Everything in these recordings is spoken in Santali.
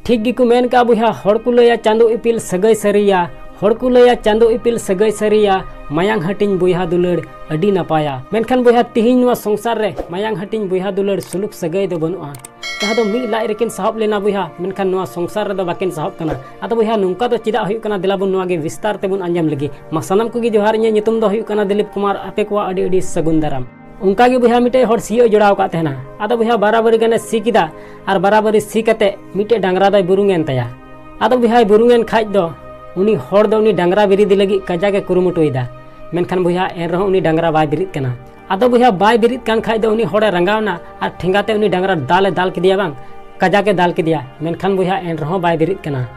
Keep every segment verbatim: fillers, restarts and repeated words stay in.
ᱴᱷᱤᱠ ᱜᱮᱠᱚ ᱢᱮᱱ ᱠᱟᱜᱼᱟ ᱵᱚᱭᱦᱟ, ᱦᱚᱲ ᱠᱚ ᱞᱟᱹᱭᱟ ᱪᱟᱸᱫᱚ ᱤᱯᱤᱞ ᱥᱟᱹᱜᱟᱹᱭ ᱥᱟᱹᱨᱤᱭᱟ, ᱦᱚᱲ ᱠᱚ ᱞᱟᱹᱭᱟ ᱪᱟᱸᱫᱚ ᱤᱯᱤᱞ ᱥᱟᱹᱜᱟᱹᱭ ᱥᱟᱹᱨᱤᱭᱟ, ᱢᱟᱭᱟᱝ ᱦᱟᱹᱴᱤᱧ ᱵᱚᱭᱦᱟ ᱫᱩᱞᱟᱹᱲ ᱟᱹᱰᱤ ᱱᱟᱯᱟᱭᱟ᱾ ᱢᱮᱱᱠᱷᱟᱱ ᱵᱚᱭᱦᱟ, ᱛᱤᱦᱤᱧ ᱱᱚᱣᱟ ᱥᱚᱝᱥᱟᱨ ᱨᱮ ᱢᱟᱭᱟᱝ ᱦᱟᱹᱴᱤᱧ ᱵᱚᱭᱦᱟ ᱫᱩᱞᱟᱹᱲ ᱥᱩᱞᱩᱠ ᱥᱟᱹᱜᱟᱹᱭ ᱫᱚ ᱵᱟᱹᱱᱩᱜᱼᱟ᱾ ᱡᱟᱦᱟᱸ ᱫᱚ ᱢᱤᱫ ᱞᱟᱡ ᱨᱮᱠᱤᱱ ᱥᱟᱦᱚᱵ ᱞᱮᱱᱟ ᱵᱚᱭᱦᱟ, ᱢᱮᱱᱠᱷᱟᱱ ᱱᱚᱣᱟ ᱥᱚᱝᱥᱟᱨ ᱨᱮᱫᱚ ᱵᱟᱹᱠᱤᱱ ᱥᱟᱦᱚᱵ ᱠᱟᱱᱟ᱾ ᱟᱫᱚ ᱵᱚᱭᱦᱟ, ᱱᱚᱝᱠᱟ ᱫᱚ ᱪᱮᱫᱟᱜ ᱦᱩᱭᱩᱜ ᱠᱟᱱᱟ? ᱫᱮᱞᱟ ᱵᱚᱱ ᱱᱚᱣᱟ ᱜᱮ ᱵᱤᱥᱛᱟᱨ ᱛᱮᱵᱚᱱ ᱟᱸᱡᱚᱢ ᱞᱮᱜᱮ᱾ ᱢᱟ ᱥᱟᱱᱟᱢ ᱠᱚᱜᱮ ᱡᱚᱦᱟᱨ, ᱤᱧᱟᱹᱜ ᱧᱩᱛᱩᱢ ᱫᱚ ᱦᱩᱭᱩᱜ ᱠᱟᱱᱟ ᱫᱤᱞᱤᱯ ᱠᱩᱢᱟᱨ᱾ ᱟᱯᱮ ᱠᱚᱣᱟᱜ ᱟᱹᱰᱤ ᱟᱹᱰᱤ ᱥᱟᱹᱜᱩᱱ ᱫᱟᱨᱟᱢ᱾ ᱚᱱᱠᱟ ᱜᱮ ᱵᱚᱭᱦᱟ, ᱢᱤᱫᱴᱮᱡ ᱦᱚᱲ ᱥᱤᱭᱳᱜ ᱮ ᱡᱚᱲᱟᱣ ᱟᱠᱟᱫ ᱛᱟᱦᱮᱱᱟ᱾ ᱟᱫᱚ ᱵᱚᱭᱦᱟ, ᱵᱟᱨᱟᱵᱟᱨᱤ ᱜᱟᱱᱮ ᱥᱤ ᱠᱮᱫᱟ ᱟᱨ ᱵᱟᱨᱟᱵᱟᱨᱤ ᱥᱤ ᱠᱟᱛᱮ ᱢᱤᱫᱴᱮᱡ ᱰᱟᱝᱨᱟ ᱫᱚᱭ ᱵᱩᱨᱩᱝ ᱮᱱ ᱛᱟᱭᱟ᱾ ᱟᱫᱚ ᱵᱚᱭᱦᱟᱭ ᱵᱩᱨᱩᱝ ᱮᱱ ᱠᱷᱟᱡ ᱫᱚ ᱩᱱᱤ ᱦᱚᱲ ᱫᱚ ᱩᱱᱤ ᱰᱟᱝᱨᱟ ᱵᱮᱨᱮᱫ ᱞᱟᱹᱜᱤᱫ ᱠᱟᱡᱟᱠ ᱮ ᱠᱩᱨᱩᱢᱩᱴᱩᱭᱮᱫᱟ, ᱢᱮᱱᱠᱷᱟᱱ ᱵᱚᱭᱦᱟ, ᱮᱱ ᱨᱮᱦᱚᱸ ᱩᱱᱤ ᱰᱟᱝᱨᱟ ᱵᱟᱭ ᱵᱮᱨᱮᱫ ᱠᱟᱱᱟ᱾ ᱟᱫᱚ ᱵᱚᱭᱦᱟ, ᱵᱟᱭ ᱵᱮᱨᱮᱫ ᱠᱟᱱ ᱠᱷᱟᱡ ᱫᱚ ᱩᱱᱤ ᱦᱚᱲᱮ ᱨᱟᱸᱜᱟᱣ ᱮᱱᱟ ᱟᱨ ᱴᱷᱮᱸᱜᱟ ᱛᱮ ᱩᱱᱤ ᱰᱟᱝᱨᱟ ᱫᱟᱞ ᱮ ᱫᱟᱞ ᱠᱮᱫᱮᱭᱟ ᱵᱟᱝ, ᱠᱟᱡᱟᱠ ᱮ ᱫᱟᱞ ᱠᱮᱫᱮᱭᱟ, ᱢᱮᱱᱠᱷᱟᱱ ᱵᱚᱭᱦᱟ, ᱮᱱ ᱨᱮᱦᱚᱸ ᱵᱟᱭ ᱵᱮᱨᱮᱫ ᱠᱟᱱᱟ᱾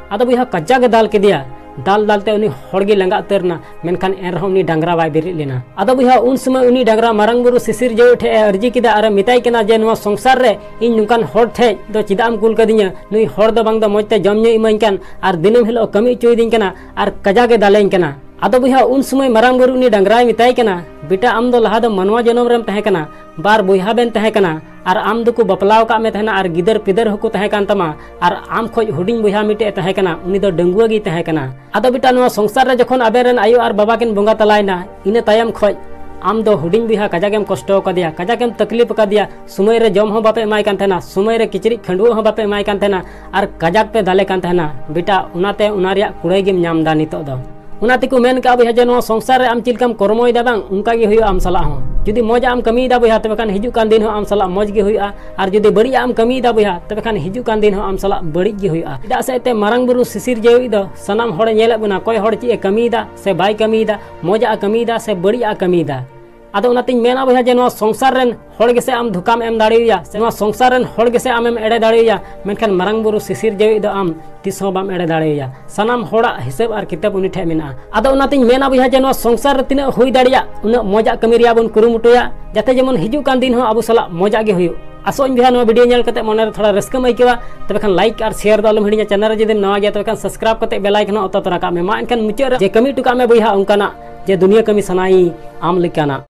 ᱟᱫᱚ ᱵᱚᱭᱦᱟ, ᱠᱟᱡᱟᱠ ᱮ ᱫᱟᱞ ᱠᱮᱫᱮᱭᱟ, ᱫᱟᱞ ᱫᱟᱞ ᱛᱮ ᱩᱱᱤ ᱦᱚᱲ ᱜᱮ ᱞᱟᱸᱜᱟ ᱩᱛᱟᱹᱨ ᱮᱱᱟ, ᱢᱮᱱᱠᱷᱟᱱ ᱮᱱ ᱨᱮᱦᱚᱸ ᱩᱱᱤ ᱰᱟᱝᱨᱟ ᱵᱟᱭ ᱵᱮᱨᱮᱫ ᱞᱮᱱᱟ᱾ ᱟᱫᱚ ᱵᱚᱭᱦᱟ, ᱩᱱ ᱥᱚᱢᱚᱭ ᱩᱱᱤ ᱰᱟᱝᱨᱟ ᱢᱟᱨᱟᱝ ᱵᱩᱨᱩ ᱥᱤᱥᱤᱨ ᱡᱟᱹᱣᱤᱡ ᱴᱷᱮᱡ ᱮ ᱟᱹᱨᱡᱤ ᱠᱮᱫᱟ ᱟᱨ ᱮ ᱢᱮᱛᱟᱭ ᱠᱟᱱᱟ ᱡᱮ, ᱱᱚᱣᱟ ᱥᱚᱝᱥᱟᱨ ᱨᱮ ᱤᱧ ᱱᱚᱝᱠᱟᱱ ᱦᱚᱲ ᱴᱷᱮᱡ ᱫᱚ ᱪᱮᱫᱟᱜ ᱮᱢ ᱠᱩᱞ ᱠᱟᱫᱤᱧᱟ? ᱱᱩᱭ ᱦᱚᱲ ᱫᱚ ᱵᱟᱝ ᱫᱚ ᱢᱚᱡᱽ ᱛᱮ ᱡᱚᱢ ᱧᱩ ᱤᱢᱟᱹᱧ ᱠᱟᱱ ᱟᱨ ᱫᱤᱱᱟᱹᱢ ᱦᱤᱞᱳᱜ ᱠᱟᱹᱢᱤ ᱦᱚᱪᱚᱭᱤᱫᱤᱧ ᱠᱟᱱᱟ ᱟᱨ ᱠᱟᱡᱟᱠ ᱮ ᱫᱟᱞᱮᱧ ᱠᱟᱱᱟ᱾ ᱟᱫᱚ ᱵᱚᱭᱦᱟ, ᱩᱱ ᱥᱚᱢᱚᱭ ᱢᱟᱨᱟᱝ ᱵᱩᱨᱩ ᱩᱱᱤ ᱰᱟᱝᱨᱟᱭ ᱢᱮᱛᱟᱭ ᱠᱟᱱᱟ, ᱵᱮᱴᱟ, ᱟᱢ ᱫᱚ ᱞᱟᱦᱟ ᱫᱚ ᱢᱟᱱᱣᱟ ᱡᱚᱱᱚᱢ ᱨᱮᱢ ᱛᱟᱦᱮᱸ ᱠᱟᱱᱟ, ᱵᱟᱨ ᱵᱚᱭᱦᱟ ᱵᱮᱱ ᱛᱟᱦᱮᱸ ᱠᱟᱱᱟ, ᱟᱨ ᱟᱢ ᱫᱚᱠᱚ ᱵᱟᱯᱞᱟᱣ ᱟᱠᱟᱫ ᱢᱮ ᱛᱟᱦᱮᱱᱟ ᱟᱨ ᱜᱤᱫᱟᱹᱨ ᱯᱤᱫᱟᱹᱨ ᱦᱚᱸᱠᱚ ᱛᱟᱦᱮᱸ ᱠᱟᱱ ᱛᱟᱢᱟ, ᱟᱨ ᱟᱢ ᱠᱷᱚᱡ ᱦᱩᱰᱤᱧ ᱵᱚᱭᱦᱟ ᱢᱤᱫᱴᱮᱡ ᱮ ᱛᱟᱦᱮᱸ ᱠᱟᱱᱟ, ᱩᱱᱤ ᱫᱚ ᱰᱟᱺᱜᱩᱣᱟᱹ ᱜᱮᱭ ᱛᱟᱦᱮᱸ ᱠᱟᱱᱟ᱾ ᱟᱫᱚ ᱵᱮᱴᱟ, ᱱᱚᱣᱟ ᱥᱚᱝᱥᱟᱨ ᱨᱮ ᱡᱚᱠᱷᱚᱱ ᱟᱵᱮᱱ ᱨᱮᱱ ᱟᱭᱳ ᱟᱨ ᱵᱟᱵᱟ ᱠᱤᱱ ᱵᱚᱸᱜᱟ ᱛᱟᱞᱟᱭᱮᱱᱟ, ᱤᱱᱟᱹ ᱛᱟᱭᱚᱢ ᱠᱷᱚᱡ ᱟᱢ ᱫᱚ ᱦᱩᱰᱤᱧ ᱵᱚᱭᱦᱟ ᱠᱟᱡᱟᱠ ᱮᱢ ᱠᱚᱥᱴᱚ ᱟᱠᱟᱫᱮᱭᱟ, ᱠᱟᱡᱟᱠ ᱮᱢ ᱛᱟᱠᱞᱤᱯ ᱟᱠᱟᱫᱮᱭᱟ, ᱥᱚᱢᱚᱭ ᱨᱮ ᱡᱚᱢ ᱦᱚᱸ ᱵᱟᱯᱮ ᱮᱢᱟᱭ ᱠᱟᱱ ᱛᱟᱦᱮᱱᱟ, ᱥᱚᱢᱚᱭ ᱨᱮ ᱠᱤᱪᱨᱤᱡ ᱠᱷᱟᱹᱰᱩᱣᱟᱹᱜ ᱦᱚᱸ ᱵᱟᱯᱮ ᱮᱢᱟᱭ ᱠᱟᱱ ᱛᱟᱦᱮᱱᱟ, ᱟᱨ ᱠᱟᱡᱟᱠ ᱯᱮ ᱫᱟᱞᱮ ᱠᱟᱱ ᱛᱟᱦᱮᱱᱟ᱾ ᱵᱮᱴᱟ, ᱚᱱᱟᱛᱮ ᱚᱱᱟ ᱨᱮᱭᱟᱜ ᱠᱩᱲᱟᱹᱭ ᱜᱮᱢ ᱧᱟᱢ ᱮᱫᱟ ᱱᱤᱛᱚᱜ ᱫᱚ᱾ ᱚᱱᱟ ᱛᱮᱠᱚ ᱢᱮᱱ ᱠᱟᱜᱼᱟ ᱵᱚᱭᱦᱟ ᱡᱮ ᱱᱚᱣᱟ ᱥᱚᱝᱥᱟᱨ ᱨᱮ ᱟᱢ ᱪᱮᱫ ᱞᱮᱠᱟᱢ ᱠᱚᱨᱢᱚᱭᱮᱫᱟ ᱵᱟᱝ, ᱚᱱᱠᱟ ᱜᱮ ᱦᱩᱭᱩᱜᱼᱟ ᱟᱢ ᱥᱟᱞᱟᱜ ᱦᱚᱸ᱾ ᱡᱩᱫᱤ ᱢᱚᱡᱽ ᱟᱜ ᱮᱢ ᱠᱟᱹᱢᱤᱭᱮᱫᱟ ᱵᱚᱭᱦᱟ, ᱛᱚᱵᱮ ᱠᱷᱟᱱ ᱦᱤᱡᱩᱜ ᱠᱟᱱ ᱫᱤᱱ ᱦᱚᱸ ᱟᱢ ᱥᱟᱞᱟᱜ ᱢᱚᱡᱽ ᱜᱮ ᱦᱩᱭᱩᱜᱼᱟ, ᱟᱨ ᱡᱩᱫᱤ ᱵᱟᱹᱲᱤᱡ ᱟᱜ ᱮᱢ ᱠᱟᱹᱢᱤᱭᱮᱫᱟ ᱵᱚᱭᱦᱟ, ᱛᱚᱵᱮ ᱠᱷᱟᱱ ᱦᱤᱡᱩᱜ ᱠᱟᱱ ᱫᱤᱱ ᱦᱚᱸ ᱟᱢ ᱥᱟᱞᱟᱜ ᱵᱟᱹᱲᱤᱡ ᱜᱮ ᱦᱩᱭᱩᱜᱼᱟ᱾ ᱪᱮᱫᱟᱜ ᱥᱮ ᱮᱱᱛᱮ ᱢᱟᱨᱟᱝ ᱵᱩᱨᱩ ᱥᱤᱥᱤᱨ ᱡᱟᱹᱣᱤᱡ ᱫᱚ ᱥᱟᱱᱟᱢ ᱦᱚᱲᱮ ᱧᱮᱞᱮᱫ ᱵᱚᱱᱟ, ᱚᱠᱚᱭ ᱦᱚᱲ ᱪᱮᱫ ᱮ ᱠᱟᱹᱢᱤᱭᱮᱫᱟ ᱥᱮ ᱵᱟᱭ ᱠᱟᱹᱢᱤᱭᱮᱫᱟ, ᱢᱚᱡᱽ ᱟᱜ ᱮ ᱠᱟᱹᱢᱤᱭᱮᱫᱟ ᱥᱮ ᱵᱟᱹᱲᱤᱡ ᱟᱜ ᱮ ᱠᱟᱹᱢᱤᱭᱮᱫᱟ᱾ ᱟᱫᱚ ᱚᱱᱟᱛᱤᱧ ᱢᱮᱱᱟ ᱵᱚᱭᱦᱟ ᱡᱮ ᱱᱚᱣᱟ ᱥᱚᱝᱥᱟᱨ ᱨᱮᱱ ᱦᱚᱲ ᱜᱮᱥᱮ ᱟᱢ ᱫᱷᱳᱠᱟᱢ ᱮᱢ ᱫᱟᱲᱮᱣᱟᱭᱟ, ᱥᱮ ᱱᱚᱣᱟ ᱥᱚᱝᱥᱟᱨ ᱨᱮᱱ ᱦᱚᱲ ᱜᱮᱥᱮ ᱟᱢᱮᱢ ᱮᱲᱮ ᱫᱟᱲᱮᱣᱟᱭᱟ, ᱢᱮᱱᱠᱷᱟᱱ ᱢᱟᱨᱟᱝ ᱵᱩᱨᱩ ᱥᱤᱥᱤᱨ ᱡᱟᱹᱣᱤᱡ ᱫᱚ ᱟᱢ ᱛᱤᱥ ᱦᱚᱸ ᱵᱟᱢ ᱮᱲᱮ ᱫᱟᱲᱮᱣᱟᱭᱟ᱾ ᱥᱟᱱᱟᱢ ᱦᱚᱲᱟᱜ ᱦᱤᱥᱟᱹᱵ ᱟᱨ ᱠᱤᱛᱟᱹᱵ ᱩᱱᱤ ᱴᱷᱮᱡ ᱢᱮᱱᱟᱜᱼᱟ᱾ ᱟᱫᱚ ᱚᱱᱟᱛᱤᱧ ᱢᱮᱱᱟ ᱵᱚᱭᱦᱟ ᱡᱮ ᱱᱚᱣᱟ ᱥᱚᱝᱥᱟᱨ ᱨᱮ ᱛᱤᱱᱟᱹᱜ ᱦᱩᱭ ᱫᱟᱲᱮᱭᱟᱜ ᱩᱱᱟᱹᱜ ᱢᱚᱡᱟᱜ ᱠᱟᱹᱢᱤ ᱨᱮᱭᱟᱜ ᱵᱚᱱ ᱠᱩᱨᱩᱢᱩᱴᱩᱭᱟ, ᱡᱟᱛᱮ ᱡᱮᱢᱚᱱ ᱦᱤᱡᱩᱜ ᱠᱟᱱ ᱫᱤᱱ ᱦᱚᱸ ᱟᱵᱚ ᱥᱟᱞᱟᱜ ᱢᱚᱡᱟᱜ ᱜᱮ ᱦᱩᱭᱩᱜ᱾ ᱟᱥᱚᱜ ᱟᱹᱧ ᱵᱚᱭᱦᱟ ᱱᱚᱣᱟ video ᱧᱮᱞ ᱠᱟᱛᱮ ᱢᱚᱱᱮ ᱨᱮ ᱛᱷᱚᱲᱟ ᱨᱟᱹᱥᱠᱟᱹᱢ ᱟᱹᱭᱠᱟᱹᱣᱟ, ᱛᱚᱵᱮ ᱠᱷᱟᱱ like ᱟᱨ share ᱫᱚ ᱟᱞᱚᱢ ᱦᱤᱲᱤᱧᱟ᱾ Channel ᱨᱮ ᱡᱩᱫᱤᱢ ᱱᱟᱣᱟ ᱜᱮᱭᱟ ᱛᱚᱵᱮ ᱠᱷᱟᱱ subscribe ᱠᱟᱛᱮ bell icon ᱦᱚᱸ ᱚᱛᱚ ᱛᱚᱨᱟ ᱠᱟᱜ ᱢᱮ᱾ ᱢᱟ ᱮᱱᱠᱷᱟᱱ ᱢᱩᱪᱟᱹᱫ ᱨᱮ ᱡᱮ ᱠᱟᱹᱢᱤ ᱦᱚᱴᱚ ᱠᱟᱜ ᱢᱮ ᱵᱚᱭᱦᱟ ᱚᱱᱠᱟᱱᱟᱜ ᱡᱮ ᱫᱩᱱᱤᱭᱟᱹ ᱠᱟᱹᱢᱤ ᱥᱟᱱᱟᱭᱤᱧ ᱟᱢ ᱞᱮᱠᱟᱱᱟᱜ᱾